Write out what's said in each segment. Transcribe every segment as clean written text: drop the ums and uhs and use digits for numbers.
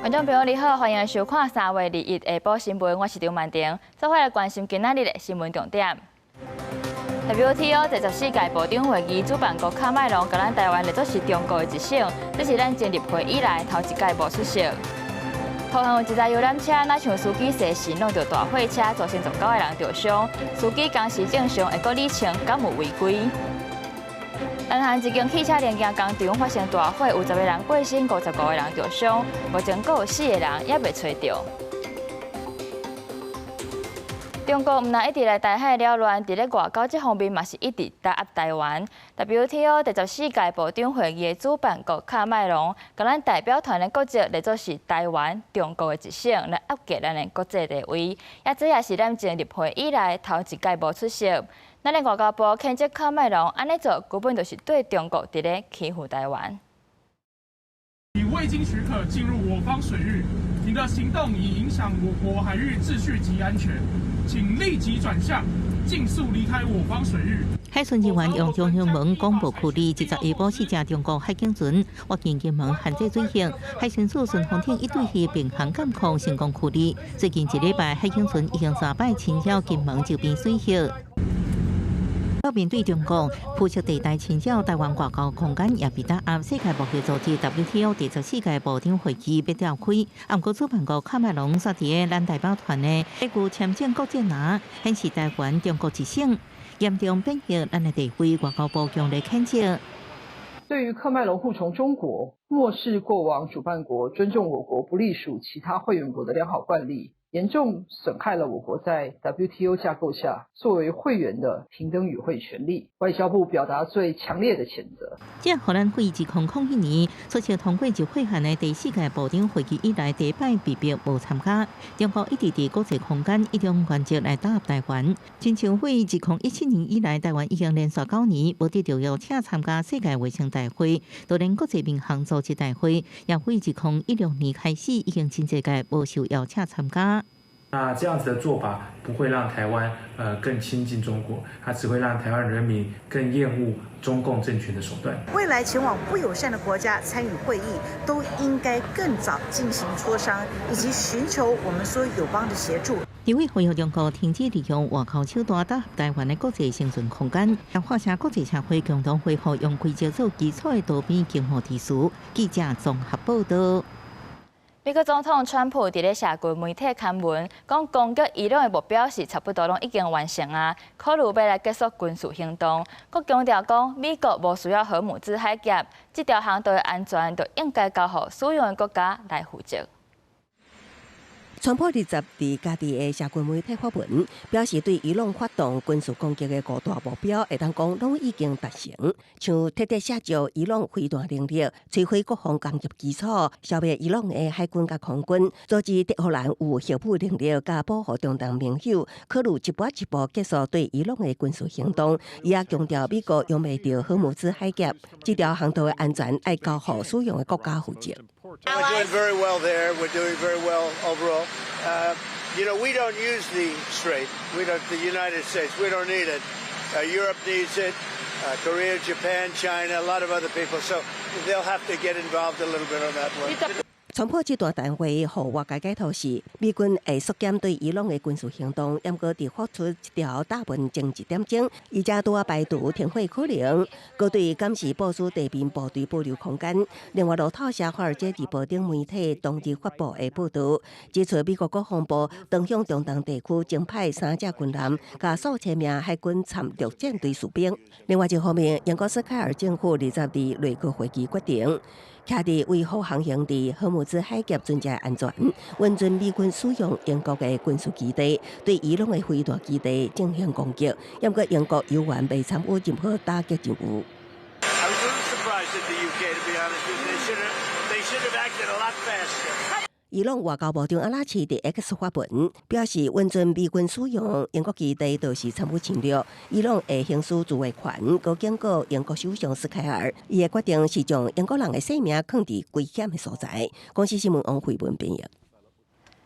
觀眾朋友你好，歡迎收看3月21下晡新聞，我是張曼婷，做伙來關心今仔日的新聞重點。WTO 第十四屆部長會議主辦國喀麥隆，共咱台灣列做是中國的一省，這是咱成立會以來頭一屆無出席。桃園有一台遊覽車，若像司機踅神弄著大貨車，造成19個人著傷。司機工時正常，會閣理清敢有違規。南韓一間汽車零件工廠發生大火，有10個人過身，55個人著傷，目前閣有四個人猶未揣著。中國毋但一直來台海擾亂，佇咧外交這方面嘛是一直打壓台灣。WTO 第十四屆部長會議的主辦國喀麥隆，共咱代表團的國籍列做是台灣、中國的一省，來壓低咱的國際地位。也這也是咱成立會以來頭一屆無出席。咱的外交部譴責喀麥隆按呢做，根本就是對中國佇咧欺負台灣。你未經許可進入我方水域，你的行動已影響我國海域秩序及安全，請立即轉向，盡速離開我方水域。海巡人員用中英文廣播處理，二十下晡四隻中國海警船越境金門限制水域，海巡署順風艇一對去並行監控成功處理。最近一禮拜，海警船已經三擺侵擾金門周邊水域。面對中國灰色地帶侵擾台灣外交空間，也被打壓。世界貿易組織 WTO 第十四屆部長會議欲召開，毋過主辦國喀麥隆煞佇咱代表團的一句簽證國籍拿，顯示台灣中國一省，嚴重貶抑咱的地位，外交部強烈譴責。對於喀麥隆扈從中國，漠視過往主辦國尊重我國不隸屬其他會員國的良好慣例，嚴重損害了我國在 WTO 架構下作為會員的平等與會權利。外交部表達最強烈的譴責。這予咱自2001年出席通過就會函的第四屆部長會議以來，第一擺被逼無參加。中國一直佇國際空間一種原則來打壓台灣。親像自2017年以來，台灣已經連續9年無得到邀請參加世界衛生大會，就連國際民航組織大會，也自2016年開始已經真濟屆無受邀請參加。那這樣子的做法不會讓台灣更親近中國，它只會讓台灣人民更厭惡中共政權的手段。未來前往不友善的國家參與會議，都應該更早進行磋商，以及尋求我們所有友邦的協助。立委呼籲中國停止利用外交手段打壓台灣的國際生存空間，發聲國際社會共同恢復用規則做基礎的多邊經貿秩序。記者綜合報道。美國總統川普佇咧社群媒體刊文，講攻擊伊朗的目標是差不多攏已經完成啊，考慮欲來結束軍事行動。閣強調講，美國無需要荷姆茲海峽，這條航道的安全就應該交予使用的國家來負責。川普二十佇家己的社群媒體發文，表示對伊朗發動軍事攻擊的五大目標，會當講攏已經達成，像徹底削弱伊朗飛彈能力、摧毀國防工業基礎、消滅伊朗的海軍佮空軍、阻止德黑蘭有核武能力、佮保護中東盟友，考慮一步一步結束對伊朗的軍事行動。伊也強調，美國用袂著荷姆茲海峽這條航道的安全，愛交予使用的國家負責。 We're doing very well there. We're doing very well overall. We don't use the strait. We don't, the United States, we don't need it. Europe needs it. Korea, Japan, China, a lot of other people. So they'll have to get involved a little bit on that one. 川普這段談話，予外界解讀是美軍會縮減對伊朗的軍事行動，毋過佇發出這條打文前一點鐘，伊才拄仔排除停火可能，閣對監視部署地面部隊保留空間。另外，路透社、華爾街日報等媒體當日發布的報道，指出美國國防部正向中東地區增派三隻軍艦，佮數千名海軍摻陸戰隊士兵。另外一方面，英國斯凱爾政府二十佇內閣會議決定，徛佇維護航行佇荷姆茲海峽船隻安全，允准美軍使用英國的軍事基地對伊朗的飛彈基地進行攻擊。毋過英國猶原未參與任何打擊任務。 I was a little surprised at the UK, to be honest with you. They should have acted a lot faster. 伊朗外交部長阿拉奇佇 X 發文表示，允准美軍使用英國基地，就是參與侵略。伊朗會行使自衛權，閣警告英國首相斯凱爾，伊的決定是將英國人的性命囥佇危險的所在。公視新聞王慧文編譯。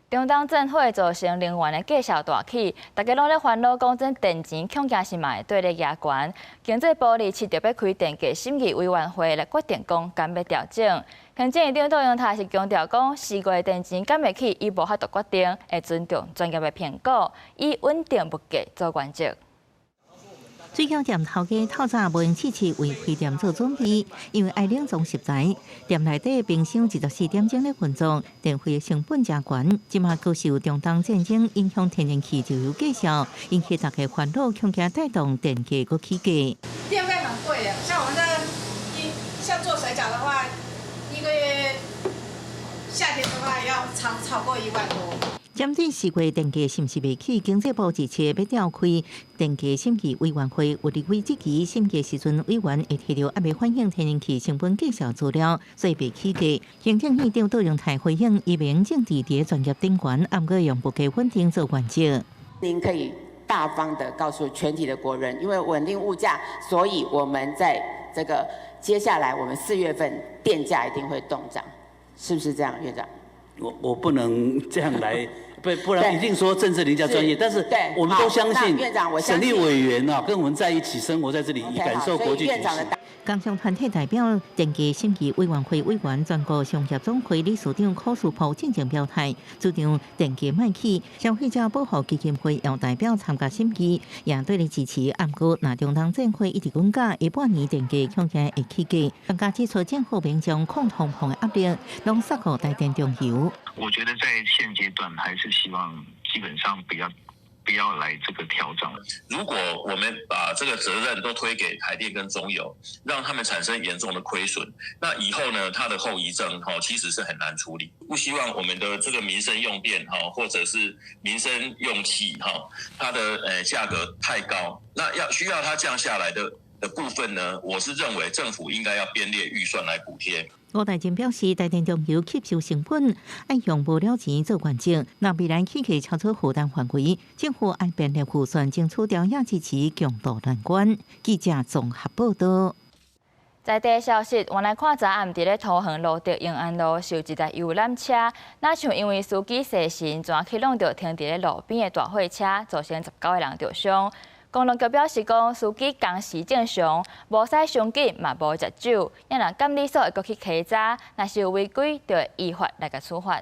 中東戰火造成能源的價數大起，大家攏咧煩惱講，這電錢恐驚是嘛會綴咧加懸。經濟部二七著欲開電價審議委員會來決定講，敢欲調整。行政院長杜榮泰是強調講，四月電錢敢會起，伊無法度決定，會尊重專業的評估，以穩定物價做原則。水餃店頭家透早無閒試試為開店做準備，因為愛冷藏食材。店內底冰箱24點鐘咧運作，電費成本誠懸。這馬閣受中東戰爭影響，天然氣石油價數，引起大家煩惱，恐驚帶動電價閣起價。電費蠻貴的，像我們這一像做水餃的話，一個月夏天的話要超過1萬多。針對四月電價是毋是會起，經濟部預測欲召開電價審議委員會，有立委質疑審議時陣委員會提著猶未反映天然氣成本計算資料，所以袂起價。行政院長杜榮泰回應，伊袂政治佇專業頂懸，毋過用物價穩定做原則。您可以大方的告訴全體的國人，因為穩定物價，所以我們在這個接下來，我們4月份電價一定會凍漲，是不是這樣，院長？我不能這樣來，不然一定說政治凌駕專業，但是我們都相信沈立委員啊，跟我們在一起生活在這裡，感受國際局勢。工商團體代表電價審議委員會委員、全國商業總會理事長柯書甫進前表態，主張電價莫起。消費者保護基金會有代表參加審議，也對咧支持。毋過，若中東戰火一直滾加，下半年電價恐驚會起價。專家指出，政府民眾抗通膨的壓力，攏殺予台電中油。我覺得在現階段，還是希望基本上不要來這個調漲。如果我們把這個責任都推給台電跟中油，讓他們產生嚴重的虧損，那以後呢，它的後遺症哈，其實是很難處理。不希望我們的這個民生用電哈，或者是民生用氣哈，它的價格太高，那要需要它降下來的部分呢，我是認為政府應該要編列預算來補貼。吳大進表示，台電中油吸收成本，愛用無了錢做原則。若未來起價超出負擔範圍，政府愛編列預算，爭取調整支持，共渡難關。記者綜合報道。在地消息，原來看昨暗佇咧桃園蘆竹永安路受一台遊覽車，若像因為司機踅神，轉去挵著停佇咧路邊的大貨車，造成19個人著傷。公路局表示講，司機工時正常，無駛傷緊，嘛無食酒。若監理所會閣去稽查，若是有違規，就會依法來共處罰。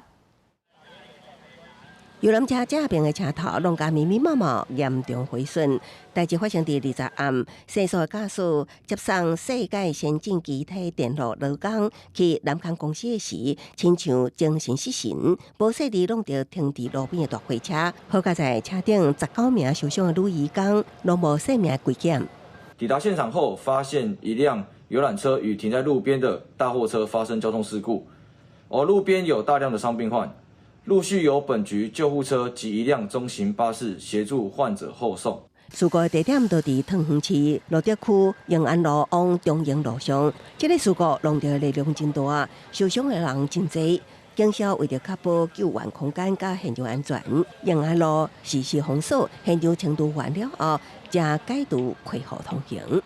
遊覽車正邊的車頭挵共密密麻麻，嚴重毀損。代誌發生佇20暗，肇事駕駛接送世界先進機體電路勞工去南康公司的時，親像精神失神，無細膩挵著停佇路邊的大貨車，好佳哉車頂19名受傷的女移工攏無性命危險。抵達現場後，發現一輛遊覽車與停在路邊的大貨車發生交通事故，而路邊有大量的傷病患。陸續由本局救護車及一輛中型巴士協助患者後送。事故地點就佇桃園市蘆竹區永安路往中營路上，這個事故挵著力量真大，受傷的人真濟。警消為著確保救援空間佮現場安全，永安路實施封鎖，現場清除完了後，才解除開放通行。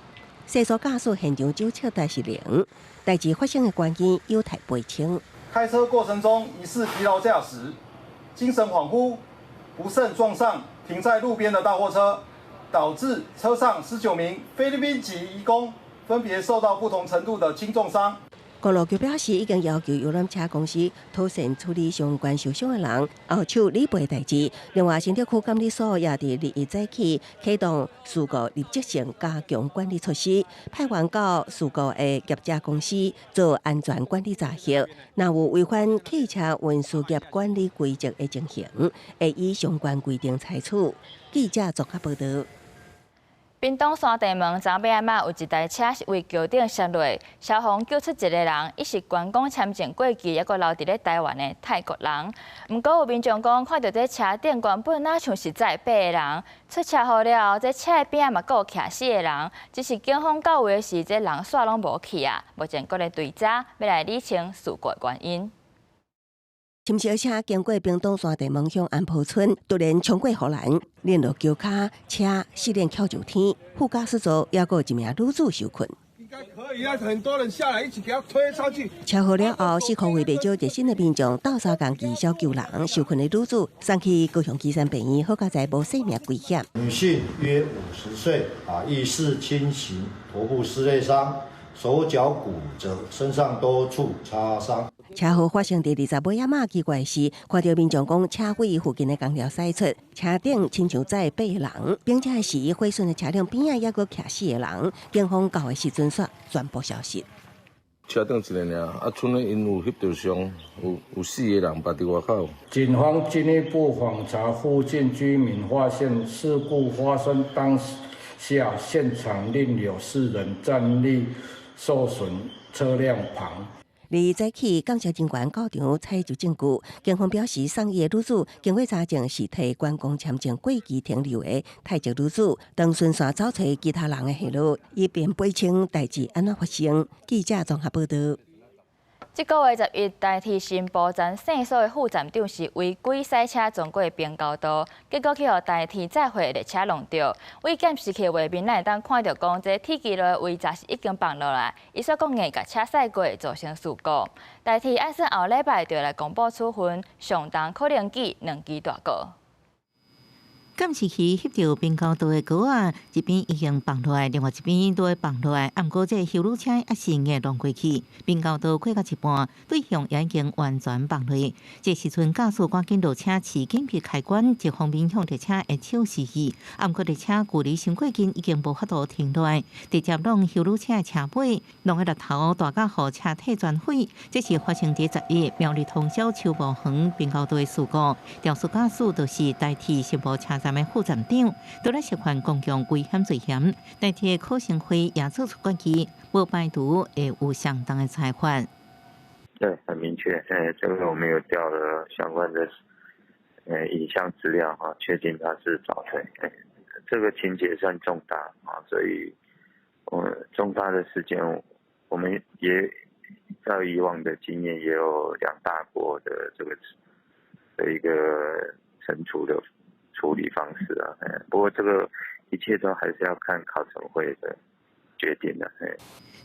肇事駕駛現場酒測值是零，代誌發生的原因有待釐清。開車過程中疑似疲勞駕駛，精神恍惚，不慎撞上停在路邊的大貨車，導致車上19名菲律賓籍移工分別受到不同程度的輕重傷。公路局表示，已經要求遊覽車公司妥善處理相關受傷的人，後手理賠代誌。另外，新竹區監理所也佇21早起啟動事故立即性加強管理措施，派員到事故的業者公司做安全管理查核，若有違反汽車運輸業管理規則的情形，會依相關規定採取。記者綜合報道。屏東山地門昨暝暗有一台車是為橋頂摔落，消防救出一個人，伊是觀光簽證過期，猶閣留佇咧台灣的泰國人。毋過有民眾講，看著這車頂原本若像是載八個人，出車禍了後，這車的邊仔嘛閣有徛四個人，只是警方到位時，這人煞攏無去啊。目前閣咧追查，欲來理清事故的原因。深色車經過屏東山地門鄉安坡村，突然衝過護欄，連落橋跤，車四輪翹上天，副駕駛座猶閣有一名女子受困。應該可以啊，很多人下來一起給他推上去。車禍了後，四箍圍袂少熱心的民眾鬥相共義消救人，受困的女子送去高雄旗山病院，好佳哉無性命危險。女性約50歲，啊，意識清醒，頭部撕裂傷。手腳骨折，身上多處擦傷。車禍發生佇20尾仔馬，奇怪是看著民眾講車尾附近的工條駛出，車頂親像載八人，並且是毀損的車輛邊仔猶閣徛四个人。警方到的時陣煞全部消失。車頂一个爾，啊，賰咧𪜶有翕著相，有四個人跋佇外口。警方進一步訪查附近居民，發現事故發生當下，現場另有四人站立受損車輛旁。而早起，檢察人員到場採集證據。警方表示，送醫的女子經過查證是提觀光簽證過期停留的泰籍女子。當巡線找揣其他人的下落，以便釐清代誌按怎發生。記者綜合報導。這個月11，台鐵新埔站線所的副站長是違規駛車撞過平交道，結果去予台鐵載貨列車撞著。對監視器畫面，咱會當看著講，這鐵枝路的圍閘是已經放落來，伊煞閣硬共車駛過，造成事故。台鐵按算後禮拜就來公布處分，上重可能記兩支大過。監視器翕著平交道的高仔，一邊已經放落來，另外一邊都會放落來。毋過這個休旅車猶是硬撞過去，平交道過到一半，對向也已經完全放落。這時陣駕駛趕緊落車，飼緊閉開關，一方面向列車的手示意。毋過列車距離傷過近，已經無法度停落來，直接挵休旅車的車尾，挵个頭大甲予車體全毀。這是發生佇11苗栗通霄秋埔園平交道的事故，肇事駕駛就是台鐵新埔車站的副站長，除了涉犯公共危險罪嫌，台鐵考成會也做出決議，無排除會有相當的裁罰。對，很明確，這個我們有調了相關的影像資料哈，確定他是早退，這個情節算重大啊，所以，重大的事件，我們也照以往的經驗，也有兩大國的這個的一個懲處的處理方式啊，不過這個一切都還是要看考成會的決定的。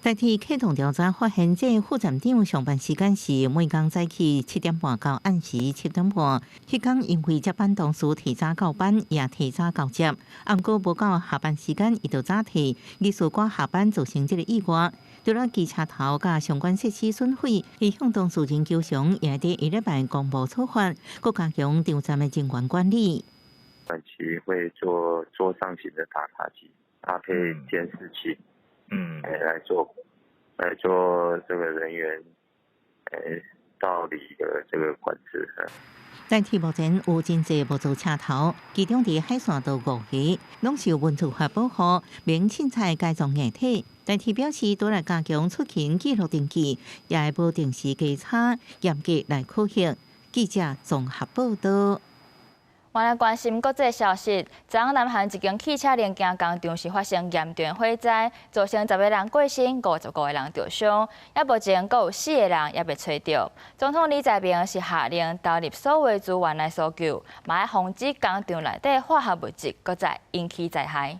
台鐵啟動調查發現，這副站長上班時間是每工早起7點半到暗時7點半。彼工因為接班同事提早到班，也提早交接，毋過無到下班時間，伊就早退，疑似趕下班造成這個意外。除了機車頭佮相關設施損毀，伊向當事人求償，也佇下禮拜公布處罰，閣加強場站的人員管理。短期會做桌上型的打卡機，搭配監視器，來做這個人員，道理的這個管制。台鐵目前有真濟木造車頭，其中佇海線道五個，攏受文資法保護，免凊彩改裝硬體。台鐵表示，除了加強出勤記錄登記，也會無定時稽查，嚴格來考核。記者綜合報導。我來關心國際消息，昨昏南韓一間汽車零件工廠是發生嚴重火災，造成10個人過身，55個人著傷，也目前閣有四個人猶未揣著。總統李在明是下令投入所有資源來搜救，嘛愛防止工廠內底化學物質閣再引起災害。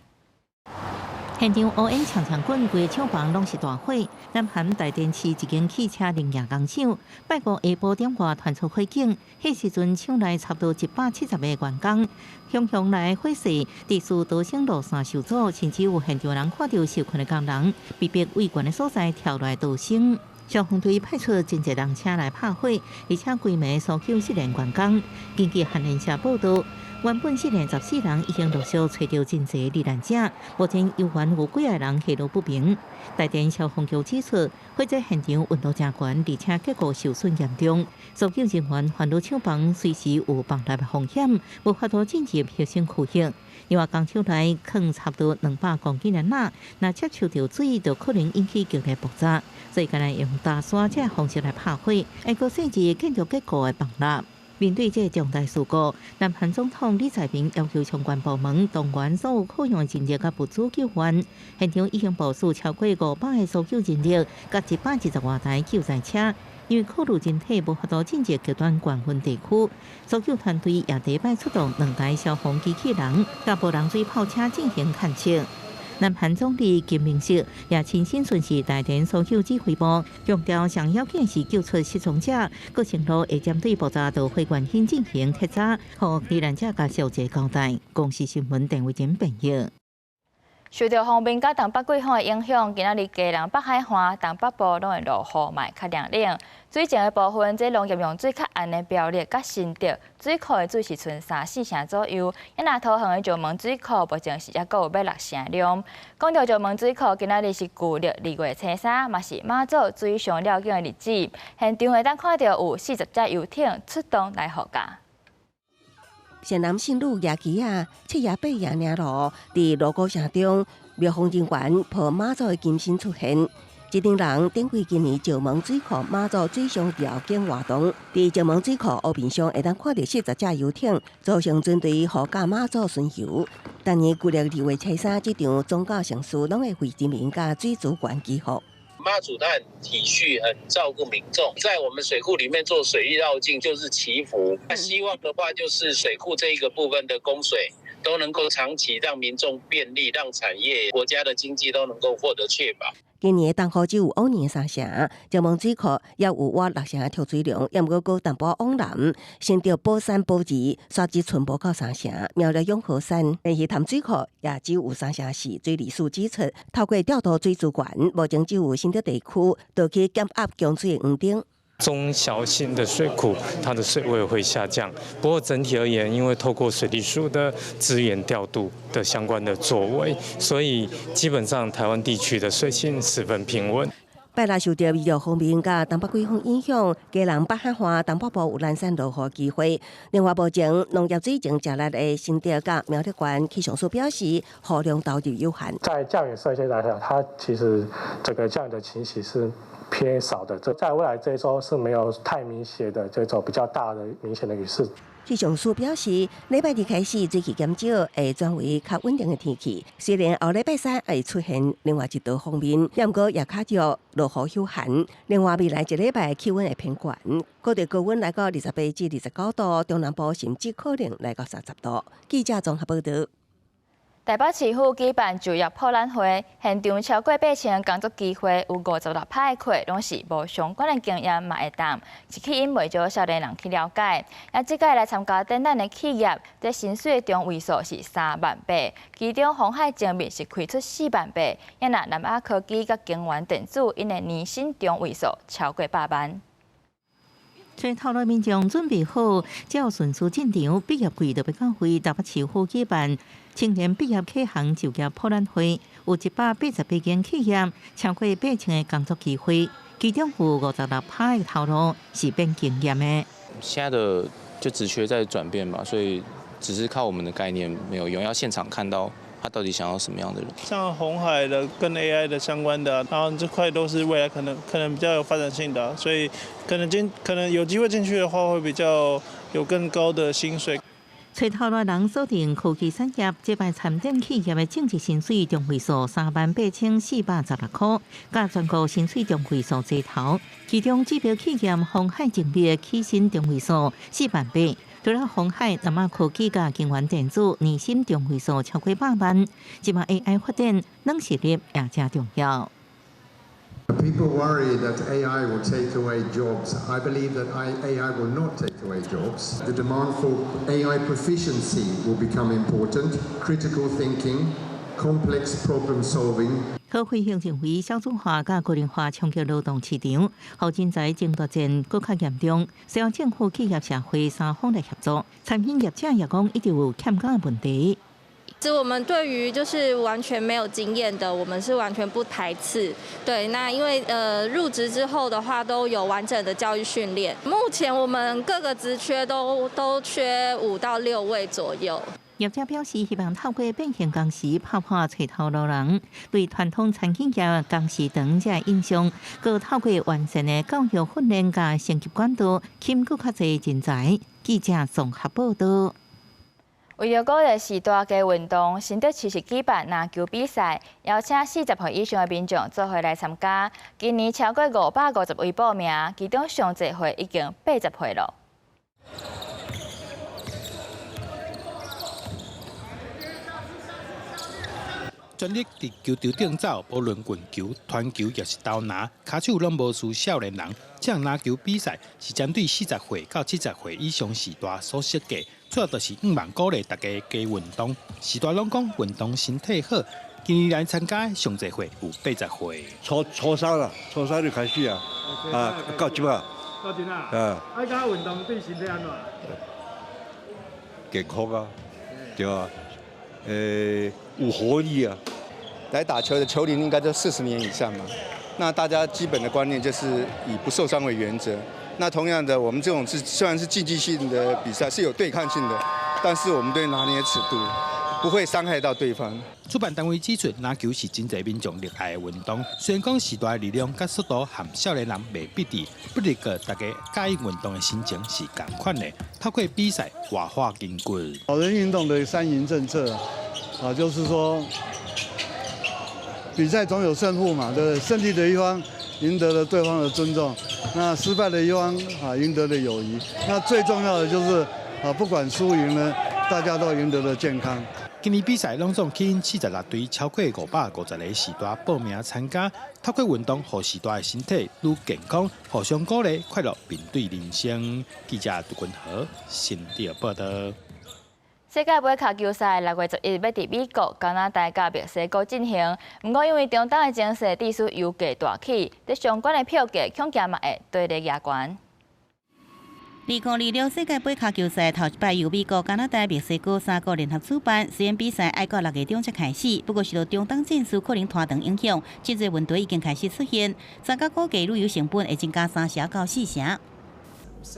現場烏煙長長滾，規個廠房攏是大火。南韓大田市一間汽車零件工廠，拜五下晡點外傳出火警，彼時陣廠內差不多170個員工，熊熊來火勢，地處逃生路線受阻，甚至有現場人看著受困的工人，被迫對懸的所在跳落來逃生。消防隊派出真濟人車來拍火，而且規暝搜救失聯員工。根據韓聯社報導，原本失聯14人已經陸續揣著真濟罹難者，目前猶原有幾个人下落不明。大田消防局指出，火災現場溫度誠懸，而且結構受損嚴重，搜救人員翻入廠房隨時有崩塌的風險，無法度進入核心區域。另外，工廠內囥差不多200公斤的鈉，若接觸著水，就可能引起強烈爆炸，所以干焦用打沙這方式來拍火，會閣限制建築結構的崩塌。面對這個重大事故，南韓總統李在明要求相關部門動員所有可用的人力佮物資救援。現場已經部署超過500個搜救人力，佮120外台救災車。因為考慮人體無法度進入極端高溫地區，搜救團隊也第一擺出動兩台消防機器人，佮無人水炮車進行勘測。南韓總理金明石也親身巡視大田搜救指揮部，強調上要緊是救出失蹤者，閣承諾會針對爆炸導火原因進行徹查，予罹難者家屬一個交代。公視新聞鄧偉珍編譯。受著鋒面佮東北季風的影響，今仔日基隆北海岸、東北部攏會落雨，嘛會較涼冷。水情的部分，這農業用水較絚的苗栗佮新竹水庫的水是賰三四成左右。啊若桃園的石門水庫目前是猶閣有欲六成量。講著石門水庫，今仔日是舊曆二月初三，嘛是媽祖水上繞境的日子。現場會當看著有40隻遊艇出動來護駕。善男信女舉旗仔，七爺八爺領路，佇鑼鼓聲中，廟方人員抱媽祖的金身出現。這陣人展開今年石門水庫媽祖水上繞境活動，佇石門水庫湖面上會當看著40隻遊艇組成船隊護駕媽祖巡遊。逐年舊曆二月初三，這場宗教盛事攏會為人民佮水資源祈福。媽祖他很體恤，很照顧民眾，在我們水庫裡面做水利繞境就是祈福。那希望的話，就是水庫這一個部分的供水都能夠長期讓民眾便利，讓產業、國家的經濟都能夠獲得確保。今年降雨只有往年三成，石門水庫也有倚六成的蓄水量，猶毋過閣淡薄往南，新竹寶山寶二煞只賰無夠三成，苗栗永和山連魚潭水庫也只有三成四。水利署指出，透過調度水資源，目前只有新竹地區就去減壓供水的黃燈。中小型的水庫，它的水位會下降。不過整體而言，因為透過水利署的資源調度的相關的作為，所以基本上台灣地區的水情十分平穩。拜六受著微弱鋒面佮東北季風影響，基隆北海岸東北部有零散落雨機會。另外，目前農業水情誠力的新竹佮苗栗縣氣象署表示，雨量投入有限。在降雨設計來講，它其實這個降雨的情形是偏少的，這在未來這一週是沒有太明顯的這種比較大的明顯的雨勢。氣象署表示，禮拜二開始水汽減少，會轉為較穩定的天氣。雖然後禮拜三會出現另外一道鋒面，毋過也較弱，落雨有限。另外，未來一禮拜氣溫會偏懸，各地高溫來到28至29度，中南部甚至可能來到30度。記者綜合報導。台北市府舉辦就業博覽會，現場超過8000個工作機會，有56%的客攏是無相關的經驗嘛會當，是吸引袂少少年人去了解。啊，這屆來參加展覽的企業，這薪水的中位數是3萬8，其中鴻海精密是開出4萬8，啊若南亞科技佮京元電子，𪜶的年薪中位數超過100萬。揣頭路民眾準備好，照順序進場，畢業季就欲到位。台北市府舉辦青年畢業啟航就業博覽會，有188間企業，超過8000個工作機會，其中有56%的頭路是免經驗的。現在的就職缺在轉變嘛，所以只是靠我們的概念沒有用，要現場看到他到底想要什麼樣的人。像鴻海的跟 AI 的相關的，然後這塊都是未來可能比較有發展性的，所以可能有機會進去的話，會比較有更高的薪水。揣頭路人鎖定科技產業，這擺參展企業的正職薪水中位數38,416塊，佮全國薪水中位數齊頭。其中指標企業鴻海精密起薪中位數4萬8，除了鴻海、南亞科技佮京元電子年薪中位數超過100萬。這馬 AI 發展，軟實力也誠重要。 People worry that AI will take away jobs. I believe that AI will not take away jobs. The demand for AI proficiency will become important. Critical thinking, complex problem solving. 柯惠興認為，少子化佮高齡化衝擊勞動市場，予人才爭奪戰閣較嚴重，需要政府、企業、社會三方來協作。餐飲業者也講，一直有欠工的問題。其實我們對於就是完全沒有經驗的，我們是完全不排斥。對，那因為入職之後的話，都有完整的教育訓練。目前我們各個職缺都缺5到6位左右。業者表示，希望透過變形工時拍破揣頭路人對傳統餐飲業工時長這印象，閣透過完善的教育訓練佮升級管道，吸引閣較濟人才。記者綜合報導。為著鼓勵士大加運動，新竹市是舉辦籃球比賽，邀請40歲以上的民眾做伙來參加。今年超過550位報名，其中上濟歲已經80歲了。全力佇球場頂走，無論棍球、團球抑是投籃，跤手攏無輸少年人。這項籃球比賽是針對40歲到70歲以上序大所設計，主要就是向望鼓勵大家加運動。序大攏講運動身體好，今年來參加上濟歲有80歲。初三啦，初三就開始啊，啊，到這擺。到這啊。啊。啊，佮運動對身體按怎？健康啊，對啊，有活力啊。來打球的球齡應該都40年以上嘛。那大家基本的觀念就是以不受傷為原則。那同樣的，我們這種是雖然是競技性的比賽，是有對抗性的，但是我們對拿捏尺度，不會傷害到對方。主辦單位指出，籃球是真濟民眾熱愛的運動。雖然講時代力量佮速度和少年人袂比佇，不過大家佮意運動的心情是仝款的。透過比賽活化筋骨。老人運動的三贏政策啊，就是說比賽總有勝負嘛，對不對？勝利的一方贏得了對方的尊重，那失敗的一方啊贏得了友誼。那最重要的就是啊，不管輸贏呢，大家都贏得了健康。今年比賽攏總吸引46隊，超過550個序大報名參加。透過運動，予序大的身體愈健康，互相鼓勵，快樂面對人生。記者杜君和新竹報導。世界盃跤球賽6月11欲佇美國、加拿大佮墨西哥進行，毋過因為中東的情勢，致使油價大起，這相關的票價恐驚嘛會綴咧加懸。2026世界盃跤球賽頭一擺由美國、加拿大、墨西哥三國聯合主辦，雖然比賽愛到6月中才開始，不過受到中東戰事可能拖長影響，真濟問題已經開始出現。專家估計旅遊成本會增加3成到4成。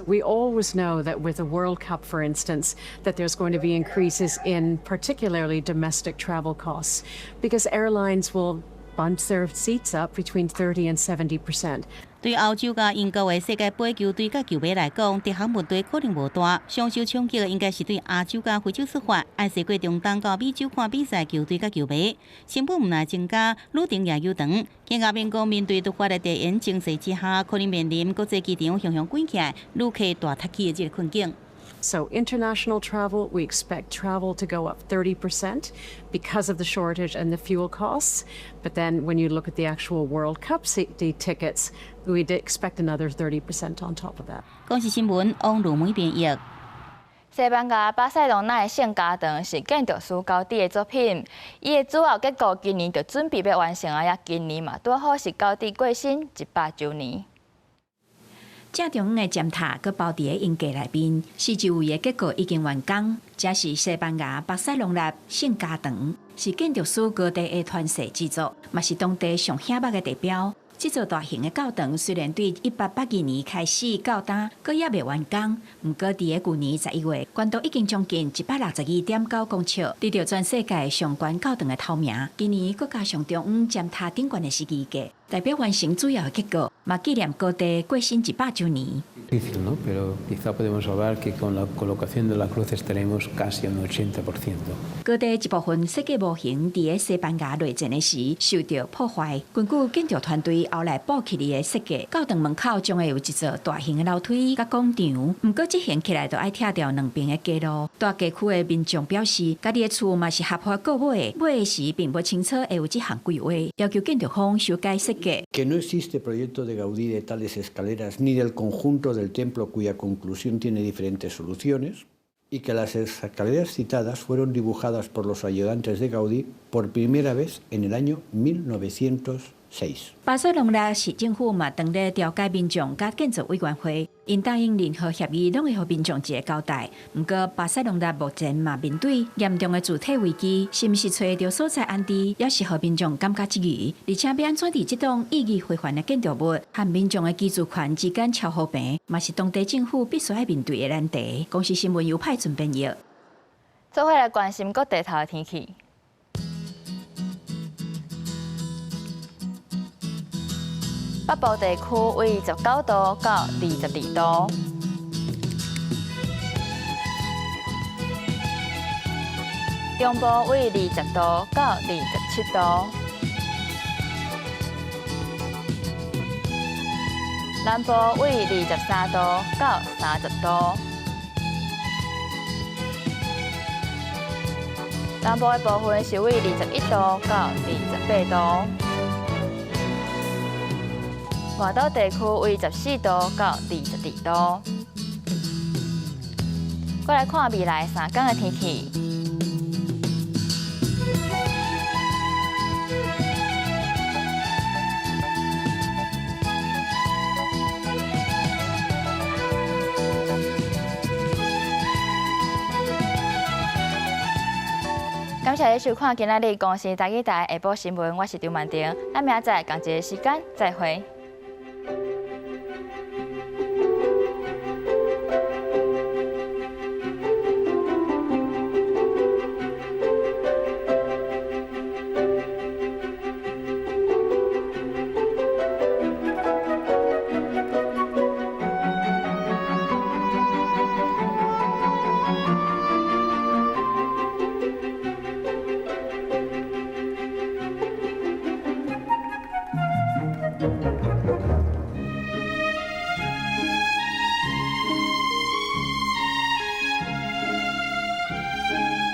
We always know that with the World Cup, for instance, that there's going to be increases in particularly domestic travel costs because airlines will bunch their seats up between 30 and 70%. 對歐洲佮英國的世界盃球隊佮球迷來講，這項問題可能無大。上受衝擊的應該是對亞洲佮非洲出發，愛駛過中東到美洲看比賽球隊佮球迷，成本毋但增加，旅程也悠長。更加免講面對突發的地緣情勢之下，可能面臨國際機場雄雄關起來，旅客大塞去的這个困境。 So international travel, we expect travel to go up 30% because of the shortage and the fuel costs. But then when you look at the actual World Cup tickets, we'd expect another 30% on top of that. 公視新聞王如梅編譯。西班牙巴塞隆納的聖家堂是建築師高迪的作品，伊的主要結構今年就準備欲完成啊，也今年嘛拄好是高迪過身100週年。正中央的尖塔閣包佇咧營架內面，四周圍的結構已經完工。這是西班牙巴塞隆納聖家堂，是建築師高迪的傳世之作，嘛是當地上顯目的地標。這座大型的教堂雖然對1882年開始到今，閣猶未完工，毋過佇咧舊年11月，懸高已經將近162.9公尺，得著全世界上懸教堂的頭名。今年閣加上中央尖塔頂懸的十字架，代表完成主要的結構，嘛紀念高迪過身100週年。 Difícil, ¿no? Pero quizá podemos hablar que con la colocación de la cruz estaremos casi un 80%. 高迪一部分設計模型佇咧西班牙內戰的時受著破壞。根據建築團隊後來補起的設計，教堂門口將會有一座大型的樓梯佮廣場。毋過執行起來就愛拆掉兩邊的街路。蹛街區的民眾表示，家己的厝嘛是合法購買的，買的時並無清楚會有這項規劃，要求建築方修改設計。 Que no existe proyecto de Gaudí de tales escaleras ni del conjunto del templo cuya conclusión tiene diferentes soluciones y que las escaleras citadas fueron dibujadas por los ayudantes de Gaudí por primera vez en el año 1906. 巴塞隆納市政府嘛，當咧調解民眾佮建造委員會，𪜶答應任何協議攏會予民眾一個交代。毋過巴塞隆納目前嘛面對嚴重的住體危機，是毋是揣著所在安置，猶是予民眾感覺質疑。而且欲按怎佇這棟意義非凡的建築物和民眾的居住權之間喬和平，嘛是當地政府必須愛面對的難題。公視新聞由派准編譯。做伙來關心各地頭的天氣。北部地區為19度到22度，中部為20度到27度，南部為23度到30度，南部的部分是為21度到28度。外島地區為14度到22度。過來看未來3天的天氣。感謝你收看今仔日公視台語台下晡新聞，我是張曼婷，咱明仔載仝一个時間再會。